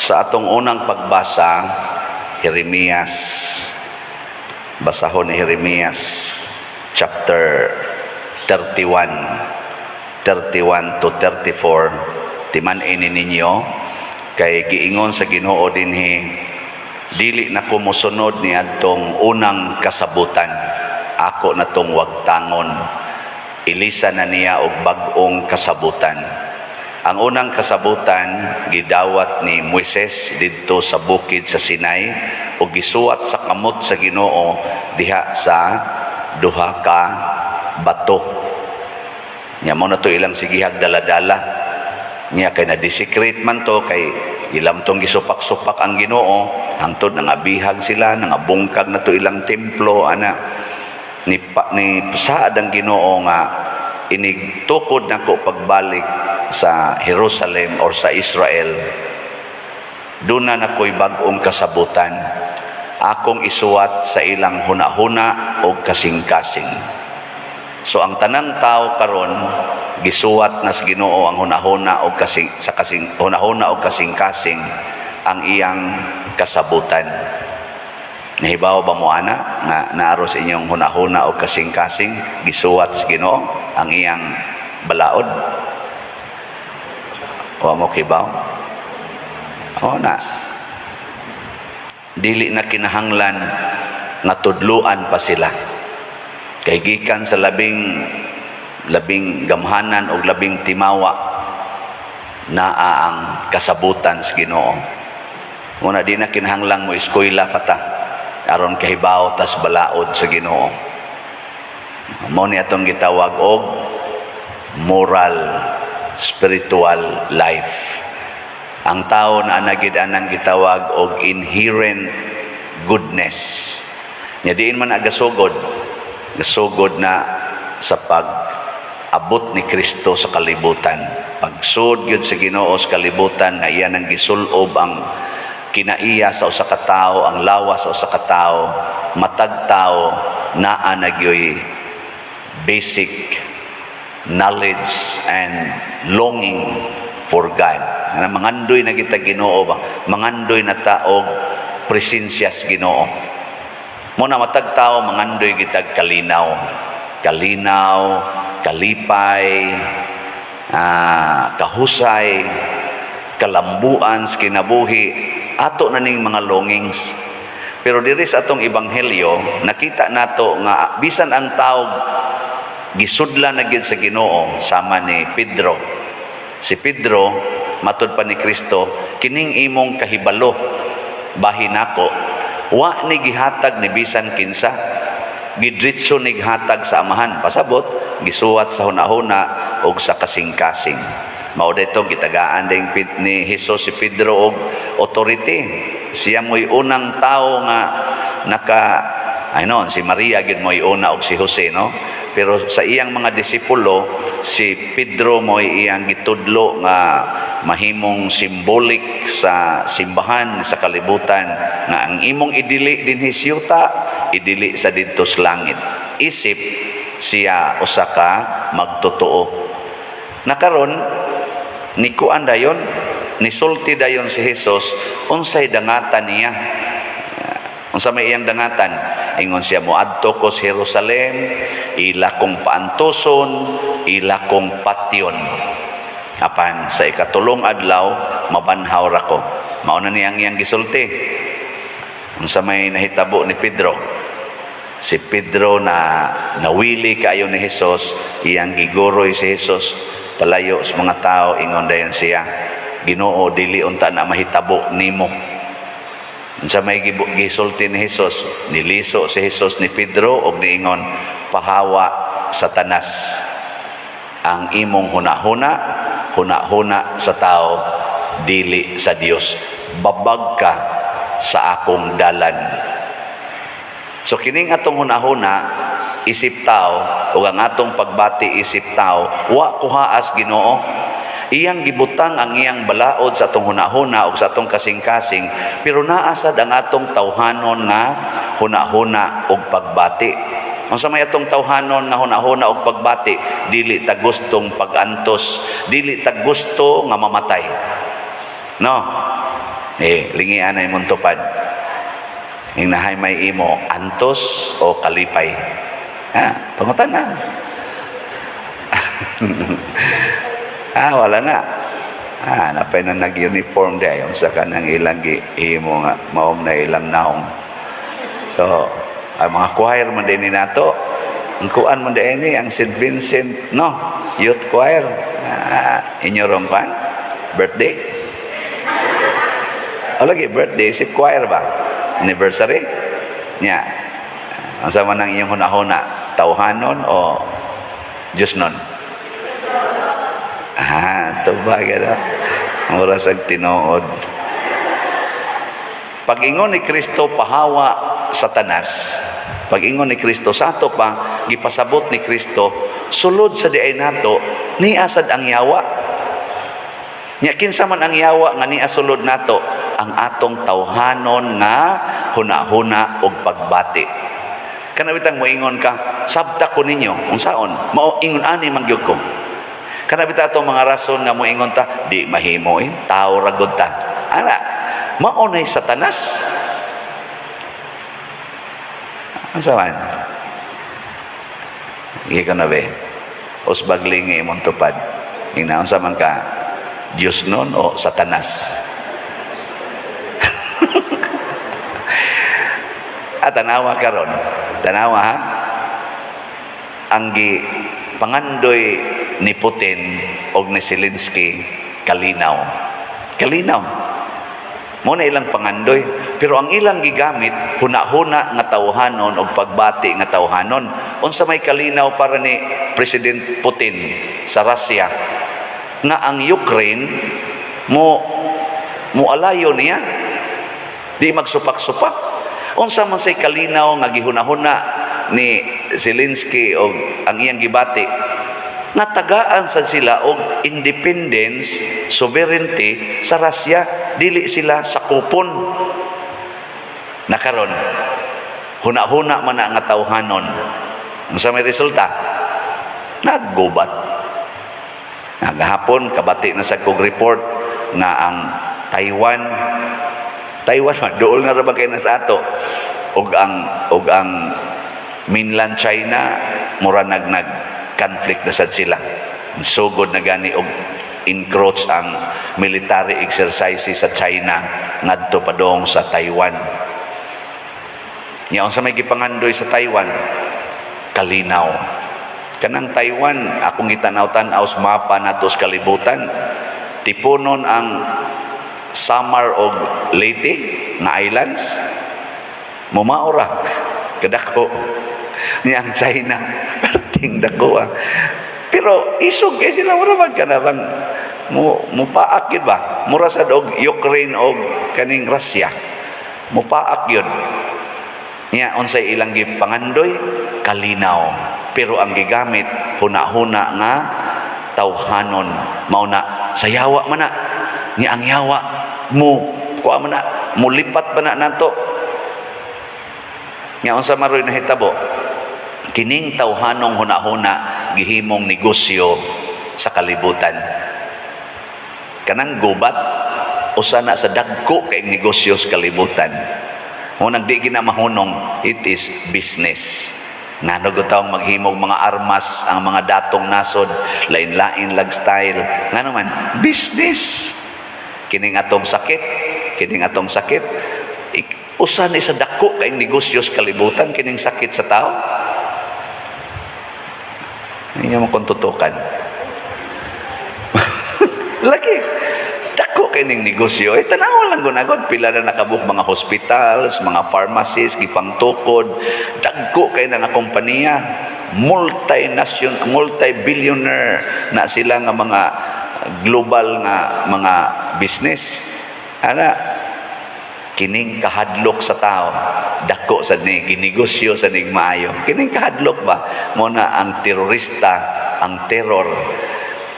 Sa atong unang pagbasa, Jeremias, basahon ni Jeremias chapter 31, 31 to 34. Timan-i ninyo kay giingon sa Ginoo dinhi, "Dili na ko mosunod ni adtong unang kasabutan. Ako na tong wagtangon. Ilisa na niya og bag-ong kasabutan." Ang unang kasabutan gidawat ni Moises didto sa bukid sa Sinai ug gisuwat sa kamot sa Ginoo diha sa duha ka bato. Nya mao na to ilang sigihag dala-dala. Nya kay na desecrate man to, kay ilang tong gisupak-supak ang Ginoo hangtod nangabihag sila, nangabungkag na to ilang templo ana. Ni pa, ni saad ang Ginoo nga inig tukod nako pagbalik sa Jerusalem or sa Israel, duna na ko'y bag-ong kasabutan, akong isuwat sa ilang hunahuna o kasing-kasing. So ang tanang tao karon gisuwat na sa Ginoo ang hunahuna o kasing sa kasing hunahuna o kasing-kasing ang iyang kasabutan. Nahibaw ba mo ana nga naaro sa inyong hunahuna o kasing-kasing gisuwat sa Ginoo ang iyang balaod? Wa mo kibaw? O na. Dili na kinahanglan nga tudluan pa sila. Kay gikan sa labing labing gamhanan o labing timawa, naa ang kasabutan sa Ginoo. Muna di na kinahanglang mo eskwela pa ta aron kahibaw tas balaod sa Ginoo. Mao ni atong gitawag og moral spiritual life. Ang tao na anagid anang gitawag og inherent goodness. Nya diin man agasugod, gasugod na sa pag abot ni Kristo sa kalibutan. Pagsud gyud sa Ginoo sa kalibutan nga iya nang gisulob ang kinaiya sa usa ka tawo, ang lawas sa usa ka tawo, matag tawo naa na gyoy basic knowledge and longing for God. Nga mangandoy na kita Ginoo ba? Mangandoy na ta og presensya sa Ginoo. Muna matag tao mangandoy kitag kalinaw. Kalinaw, kalipay, kahusay, kalambuan sa kinabuhi, ato na ning mga longings. Pero diri sa atong ebanghelyo, nakita nato nga bisan ang tao gisudla na gid sa Ginoo sama ni Pedro. Si Pedro, matud pa ni Kristo, "Kining imong kahibalo bahin nako, wa ni gihatag ni bisan kinsa, gidritso ni gihatag sa Amahan." Pasabot, gisuwat sa hunahuna og sa kasing-kasing. Mao dito gitagaan din ni Jesus si Pedro og authority. Siya mo'y unang tao nga naka ay no, si Maria gid mo'y una og si Jose, no? Pero sa iyang mga disipulo, si Pedro mo'y iyang gitudlo nga mahimong symbolic sa simbahan sa kalibutan nga ang imong idili dinhi sa yuta, idili sa didto sa langit. Isip siya usa ka magtotoo. Nakaron ni kuan dayon, nisulti dayon si Jesus unsay dangatan niya. Unsa may iyang dangatan? Ingon siya, "Moadto ko sa Jerusalem, ila kong paantuson, ila kong patyon. Apan sa ikatulong adlaw mabanhaw ra ko." Mao na niyang iyang gisulti. Unsa may nahitabo ni Pedro? Si Pedro na nawili kaayo ni Jesus, iyang giguroy si Jesus palayo sa mga tao, ingon dayon siya, "Ginoo, dili unta na mahitabo nimo." Unsa may gisulti ni Jesus? Niliso si Jesus ni Pedro og niingon, "Pahawa, Satanas. Ang imong hunahuna, hunahuna sa tao, dili sa Dios. Babag ka sa akong dalan." So kining atong hunahuna isip tao ug ang atong pagbati isip tao, wa kuhaas Ginoo. Iyang gibutang ang iyang balaod sa atong hunahuna ug sa atong kasing-kasing, pero naa sad ang atong tawhanon nga hunahuna ug pagbati. Unsa may atong tawhanon nga hunahuna ug pagbati? Dili ta gustong pagantos, dili ta gusto nga mamatay. No? Eh, lingian na imong tupad. Ingnahay may imo, antos o kalipay? Ha, pangutan na. Ah, wala na. Ah, napay na nag-uniform di ayon sa kanang ilang gi imo nga maom na ilang naong. So, ang mga choir man din ni nato. Ang kuan man din ni ang St. Vincent, no, Youth Choir. Ah, inyo rong kuan? Birthday? O lagi birthday si choir ba? Anniversary? Nya. Ang sama nang iyong hunahuna, tawhanon o Diyos nun? Ah, tubag ano? Mura sa tinuod. Pag-ingon ni Kristo, "Pahawa, Satanas." Pag-ingon ni Kristo sa ato pa, gipasabot ni Kristo, sulod sa diay nato, nia sad ang yawa. Nya kinsa man ang yawa nga nia sulod nato? Ang atong tawhanon nga hunahuna ug pagbati. Kana bitang moingon ka, "Sabta ko ninyo," unsaon? Mao ingon ani man gyud ko. Kana bitaw atong mga rason nga moingon ta, "Di mahimo eh, tao ra gud ta." Ana, mao nay Satanas. Unsa man? Sige ka na be. Usbag lingi imong tupad. Ingna unsa man ka? Diyos nun o Satanas? At tanawa karon. Tanawa ha. Ang gi pangandoy ni Putin og ni Zelensky, kalinaw. Kalinaw. Mo na ilang pangandoy, pero ang ilang gigamit, huna-huna nga tawhanon og pagbati nga tawhanon. Unsa may kalinaw para ni President Putin sa Russia? Nga ang Ukraine mo mualayo niya, di magsupak-supak. Unsa man say kalinaw nga gihuna-huna ni Zelensky og ang iyang gibati? Nga tagaan sad sila og independence, sovereignty sa Russia, dili sila sakupon. Nakaron, huna-huna man na nga tawhanon. Unsa may resulta? Naggubat. Nagahapon kabati na sa kog report nga ang Taiwan, Taiwan man dool na ra ba kay na sa ato, ug ang mainland China mura nag nag conflict na sad sila. Sugod na gani og encroach ang military exercises sa China ngadto padong sa Taiwan. Nya unsa may gipangandoy sa Taiwan? Kalinaw. Kanang Taiwan, akong gitanaw-tanaw sa mapa nato sa kalibutan. Tipunon ang Samar og Leyte nga islands. Mumao ra kadako. Niya ang China, perting dako ah. Pero isog kay sila, mura man ka na bang mo mupaak yun ba? Mura sad og Ukraine og kaning Russia. Mupaak yun. Nya unsay ilang gipangandoy? Kalinaw. Pero ang gigamit, huna-huna nga tawhanon. Mao na sa yawa man na. Nya ang yawa mo kuha man na, mulipat pa na nato. Nya unsa maroy nahitabo? Kining tawhanong huna-huna gihimong negosyo sa kalibutan. Kanang gubat, usa na sa dagko kay negosyo sa kalibutan. Unang di gina mahunong, it is business. Ngano gud taong maghimog mga armas ang mga datong nasod, lain-lain lag style. Ngano man, business. Kining atong sakit, kining atong sakit, usa ni sa dako kay negosyo sa kalibutan kining sakit sa tao. Hindi mo kung tutukan. Lagi. Dako kay ning negosyo. Eh, tanawa lang gunagod. Pila na nakabuk mga hospitals, mga pharmacies, gipangtukod. Dagko kay na nga kompanya. Multi-nation, multi-billionaire na sila nga mga global nga mga business. Ana, kining kahadlok sa tao dako sa ni ginegosyo sa nig maayo. Kining kahadlok ba mo na ang terorista, ang terror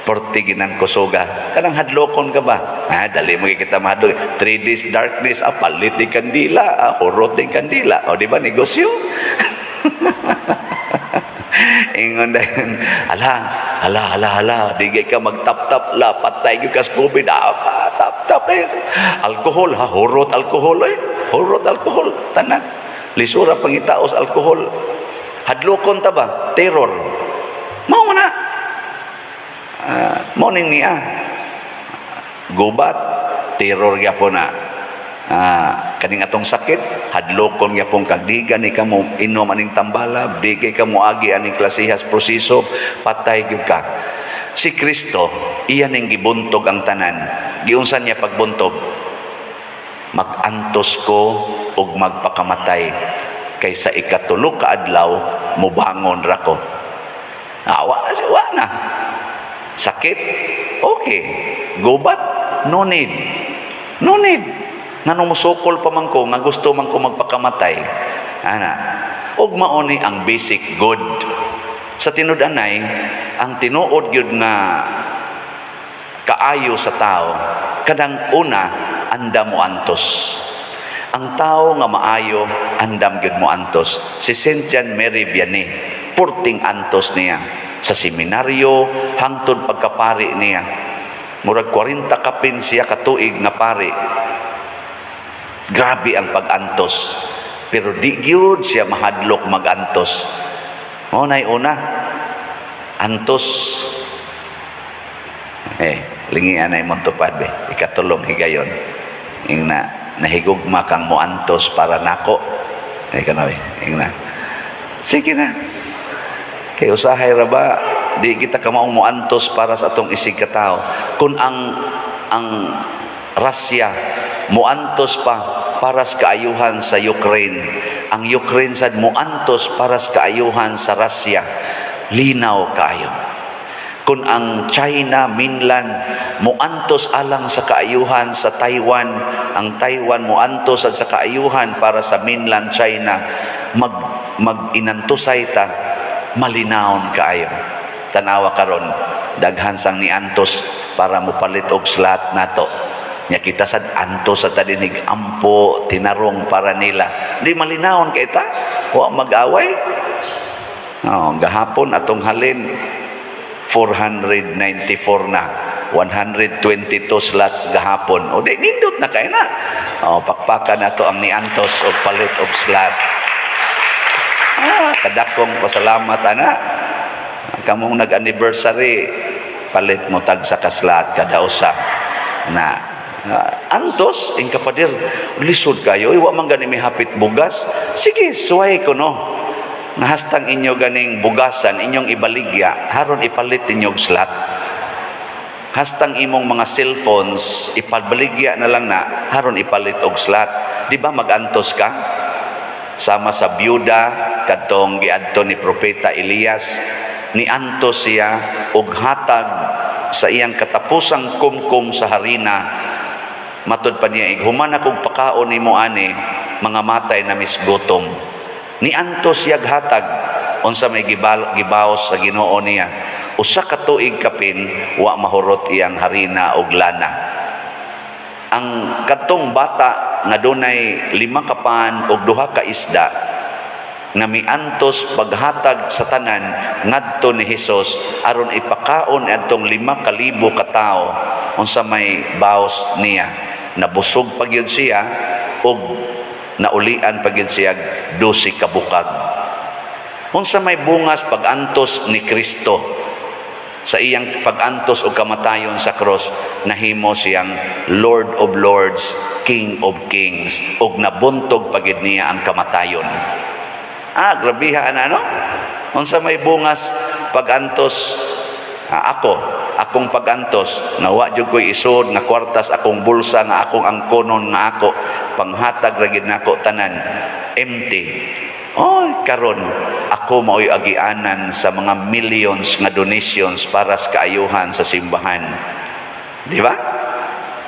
porti ginang kusuga. Kanang hadlokon ka ba? Ah, dali mo kita mahadlok. 3 days darkness, ah, palit ni kandila, ah, hurot ni kandila. O, di ba negosyo? Ingon dayon, "Ala, ala, ala, ala, di ka magtap-tap la, patay gyud ka sa COVID, ah, tap." Tap tap eh. Alkohol ha, hurot alkohol eh. Hurot alkohol tanan. Lisura pangitaos alkohol. Hadlokon ta ba? Terror. Mao na. Mao ning niya. Gubat, terror gyapon na. Kaning atong sakit, hadlokon gyapon kag di gani ka mo inom aning tambalab, di kay ka mo agi aning klasehas proseso, patay gyud ka. Si Kristo, iya ning gibuntog ang tanan. Giunsa niya pagbuntog? "Magantos ko ug magpakamatay kay sa ikatulo ka adlaw mobangon ra ko." Awa, wa na. Sakit? Okay. Gubat? No need. No need. Ngano musukol pa man ko, nga gusto man ko magpakamatay? Ana. Ug mao ni ang basic good. Sa tinud-anay, ang tinuod gyud nga kaayo sa tao, kanang una, andam mo antos. Ang tao nga maayo, andam gyud mo antos. Si Saint John Mary Vianney, purting antos niya sa seminaryo hangtod pagkapari niya. Murag 40 kapin siya katuig nga pari. Grabe ang pag-antos. Pero di gyud siya mahadlok mag-antos. Mao nay una. Antos. Eh, lingian na imong tupad be. Ikatulong higayon. Ingna, "Nahigugma kang moantos para nako." Eh, kanawi. Ingna. Sige na. Kay usahay ra ba, di kita kamaong moantos para sa atong isig katao. Kung ang Russia moantos pa para sa kaayuhan sa Ukraine, ang Ukraine sad moantos para sa kaayuhan sa Russia, linaw kaayo. Kung ang China mainland moantos alang sa kaayuhan sa Taiwan, ang Taiwan moantos sa kaayuhan para sa mainland China, mag inantusay ta, malinawon kaayo. Tanawa karon, daghan sang niantos para mopalit og slot nato. Nya kita sad antos sa tadinig ampo tinarong para nila. Di malinawon kay ta, wa mag-away. Oh, gahapon atong halin 494 na. 122 slots gahapon. O di nindot na kay na. Oh, pakpakan nato ang niantos og palit og slot. Ah, kadakong pasalamat ana. Kamong nag-anniversary, palit mo tag sa ka-slot kada usa. Na antos ing kapadir, lisod kayo, wa man gani may hapit bugas. Sige, suway ko no. Nga hastang inyo ganing bugasan, inyong ibaligya, haron ipalit inyong slot. Hastang imong mga cellphones, ipabaligya na lang na, haron ipalit og slot. Di ba magantos ka? Sama sa byuda, kadtong giadto ni Propeta Elias, niantos siya og hatag sa iyang katapusang kumkum sa harina. Matud pa niya, "Human akong pakaon nimo ani, mga matay na misgutom." Niantos siyag hatag. Unsa may gibaos sa Ginoo niya? Usa ka tuig kapin wa mahurot iyang harina og lana. Ang kadtong bata nga dunay lima ka pan og duha ka isda nga miantos paghatag sa tanan ngadto ni Hesus aron ipakaon adtong 5,000 ka tawo, unsa may baos niya? Nabusog pa gyud siya og naulian pa gyud siya 12 ka bukag. Unsa may bungas pag-antos ni Kristo? Sa iyang pag-antos o kamatayon sa cross, nahimo siyang Lord of Lords, King of Kings, ug nabuntog pagid niya ang kamatayon. Ah, grabiha ana, no? Unsa may bungas pag-antos? Ako, akong pag-antos nga wa jud ko'y isod nga kwartas akong bulsa nga akong angkonon nga ako panghatag ra gid nako tanan, empty. Oy, karon ako mao'y agianan sa mga millions nga donations para sa kaayuhan sa simbahan. Di ba?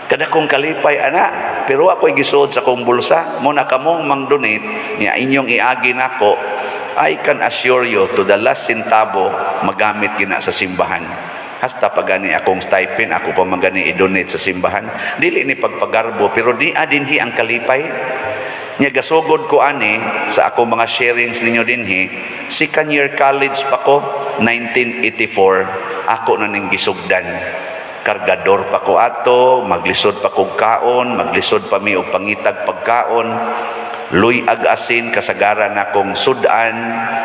Kada kong kalipay ana, pero ako'y gisuod sa akong bulsa, mo na kamong mang-donate, niya inyong iagi nako, I can assure you to the last centavo magamit gina sa simbahan. Hasta pa gani akong stipend, ako pa man gani i-donate sa simbahan. Dili ni pagpagarbo, pero di dinhi ang kalipay. Nya gasugod ko ani sa akong mga sharings ninyo dinhi, second year college pa ko, 1984, ako na ning gisugdan. Kargador pa ko ato, maglisod pa kog kaon, maglisod pa mi og pangitag pagkaon. Luy-ag asin kasagaran akong sudan,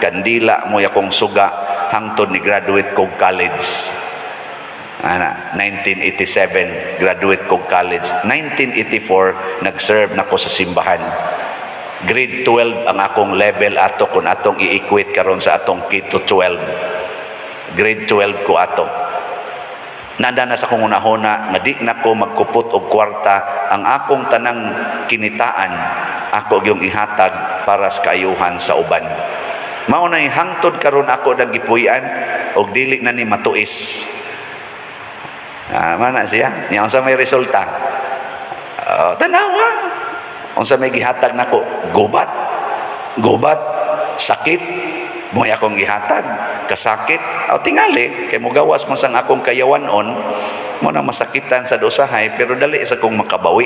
kandila mo'y akong suga hangtod ni graduate kog college. Ana, 1987 graduate kog college. 1984 nag-serve na ko sa simbahan. Grade 12 ang akong level ato kung atong i-equate karon sa atong K to 12. Grade 12 ko ato. Nanda na sa kong hunahuna nga di na ko magkupot og kwarta. Ang akong tanang kinitaan ako gyung ihatag para sa kaayuhan sa uban. Mao na hangtod karon ako nang gipuy-an og dili na ni matuis. Ah, mana siya? Nya unsa may resulta? Tanawa. Unsa may gihatag nako? Gubat. Gubat, sakit, mo'y akong gihatag, kasakit, o tingali, kay mugawas man sang akong kayawanon, mo na masakitan sa usahay, pero dali sa kong makabawi.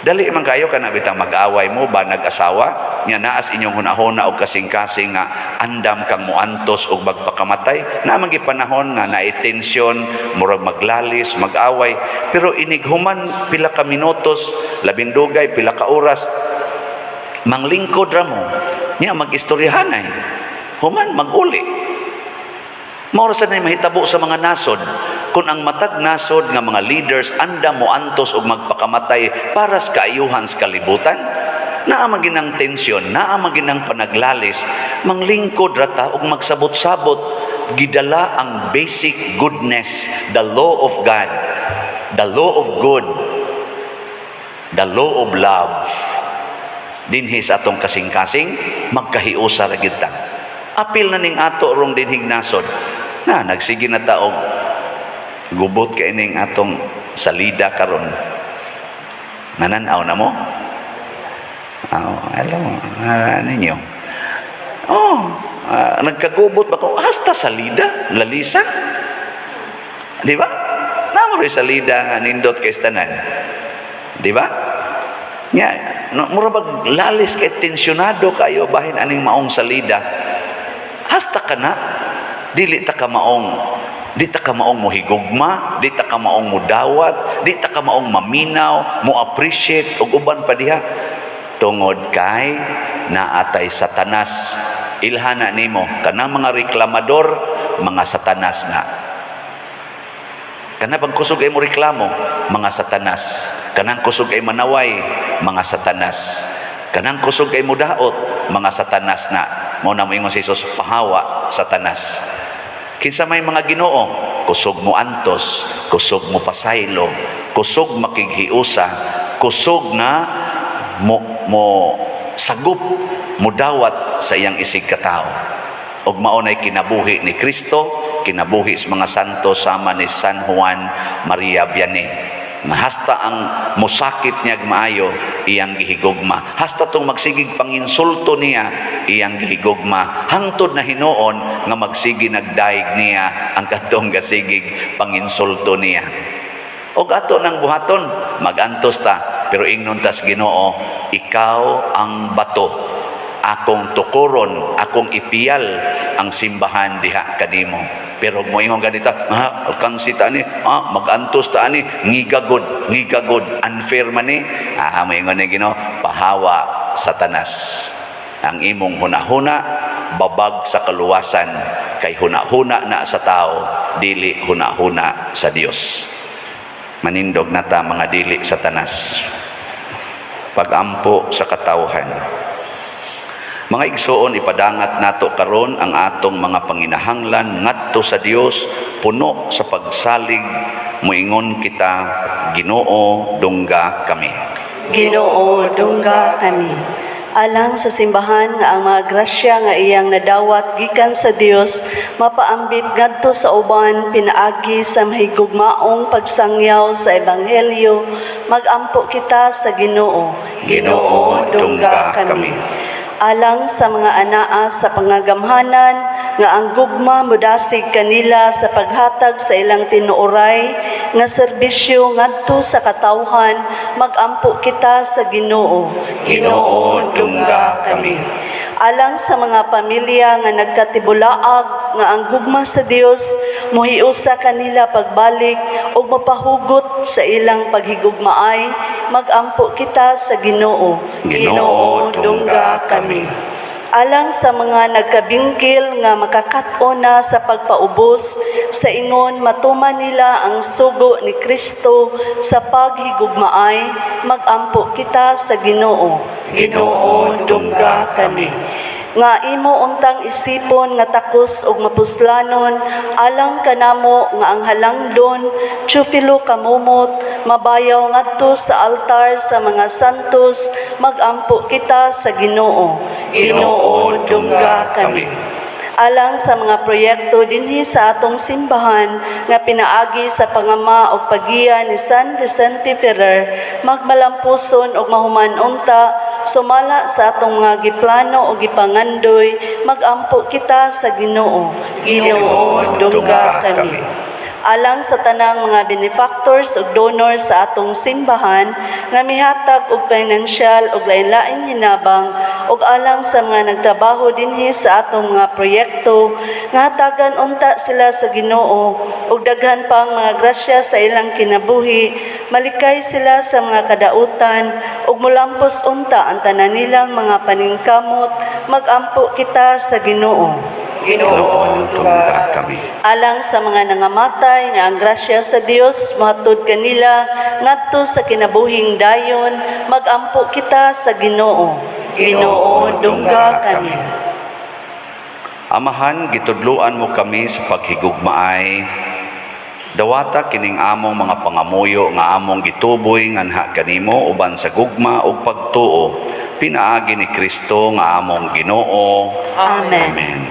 Dali man kayo kana bitang mag-away mo ba nag-asawa nya naas inyong hunahuna og kasing-kasing nga andam kang muantos og magpakamatay na man panahon nga naay tensyon, murag maglalis, mag-away, pero inig human pila ka minutos, labing dugay pila ka oras, manglingkod ra mo nya mag-istoryahanay, human mag-uli. Mao ra sad na mahitabo sa mga nasod. Kung ang matag nasod nga mga leaders andam mo antos og magpakamatay para sa kaayuhan sa kalibutan, naa man ginang tensyon, naa man ginang panaglalis, manglingkod ra ta og magsabot-sabot, gidala ang basic goodness, the law of God, the law of good, the law of love. Dinhi sa atong kasing-kasing, magkahiusa ra gyud ta. Apil na ning ato rong dinhig nasod. Na nagsige na ta og gubot kay ning atong salida karon. Nananaw na mo? Oh, alam mo, ninyo. Oh, nagkagubot ba ko? Hasta salida, lalisa. Di ba? Namo rin salida nga nindot kay tanan. Di ba? Nya, no, mura bag lalis kay tensyonado kayo bahin aning maong salida. Hasta ka na dili ta ka maong, di ta ka maong mohigugma, di ta ka maong mudawat, di ta ka maong maminaw, mo appreciate ug uban pa diha tungod kay naatay Satanas. Ilhana nimo kanang mga reklamador, mga Satanas na. Kana bang kusog ay mo reklamo, mga Satanas. Kanang kusog ay manaway, mga Satanas. Kanang kusog ay mudaot, mga Satanas na. Mao na moingon si Jesus, "Pahawa, Satanas." Kinsa may mga Ginoo, kusog mo antos, kusog mo pasaylo, kusog makighiusa, kusog nga mo sagup, mo dawat sa iyang isig katao. Ug mao nay kinabuhi ni Kristo, kinabuhi sa mga santo sama ni San Juan Maria Vianney. Nga hasta ang musakit niya maayo, iyang gihigugma. Hasta tong magsigig panginsulto niya, iyang gihigugma. Hangtod na hinuon nga magsigi nagdaig niya ang katong gasigig panginsulto niya. Og ato nang buhaton, magantos ta, pero ingnon tas Ginoo, "Ikaw ang bato akong tukuron, akong ipiyal ang simbahan diha kanimo." Pero moingon ganito, ah, alkansi ta ani, ah, magantos ta ani, ngigagod, ngigagod, unfair man ni. Ah, moingon ni Ginoo, "Pahawa, Satanas. Ang imong hunahuna babag sa kaluwasan kay hunahuna na sa tao, dili hunahuna sa Dios." Manindog na ta, mga dili Satanas. Pagampo sa katawhan. Mga igsoon, ipadangat nato karon ang atong mga panginahanglan ngadto sa Dios puno sa pagsalig. Moingon kita, Ginoo, dungga kami. Ginoo, dungga kami. Alang sa simbahan nga ang mga grasya nga iyang nadawat gikan sa Dios mapaambit ngadto sa uban pinaagi sa mahigugmaong pagsangyaw sa ebanghelyo, magampo kita sa Ginoo. Ginoo, dungga kami. Alang sa mga anaa sa pangagamhanan nga ang gugma modasig kanila sa paghatag sa ilang tinuoray nga serbisyo ngadto sa katawhan, magampo kita sa Ginoo. Ginoo, dungga kami. Alang sa mga pamilya nga nagkatibulaag, nga ang gugma sa Dios muhiusa kanila pagbalik ug mapahugot sa ilang paghigugmaay, magampo kita sa Ginoo. Ginoo, dungga kami. Alang sa mga nagkabingkil nga makakat-on na sa pagpaubos, sa ingon matuman nila ang sugo ni Kristo sa paghigugmaay, magampo kita sa Ginoo. Ginoo, dungga kami. Nga imo untang isipon nga takos ug mapuslanon alang kanamo nga ang halangdon Teofilo Camomot mabayaw ngadto sa altar sa mga santos, magampo kita sa Ginoo. Ginoo, dungga kami. Alang sa mga proyekto dinhi sa atong simbahan nga pinaagi sa pangama og paggiya ni San Vicente Ferrer magmalampuson og mahuman unta sumala sa atong mga giplano o gipangandoy, magampo kita sa Ginoo. Ginoo, dungga kami. Alang sa tanang mga benefactors ug donors sa atong simbahan nga mihatag og financial ug lain-laing hinabang, ug alang sa mga nagtrabaho dinhi sa atong mga proyekto, nga hatagan unta sila sa Ginoo ug daghan pang mga grasya sa ilang kinabuhi, malikay sila sa mga kadautan ug mulampos unta ang tanan nilang mga paningkamot, magampo kita sa Ginoo. Ginoo, dungga kami. Alang sa mga nangamatay, nga ang grasya sa Dios mohatod kanila ngadto sa kinabuhing dayon, magampo kita sa Ginoo. Ginoo, dungga kami. Amahan, gitudluan mo kami sa paghigugmaay. Dawata kining among mga pangamuyo nga among gituboy nganha kanimo uban sa gugma ug pagtuo, pinaagi ni Kristo nga among Ginoo. Amen. Amen.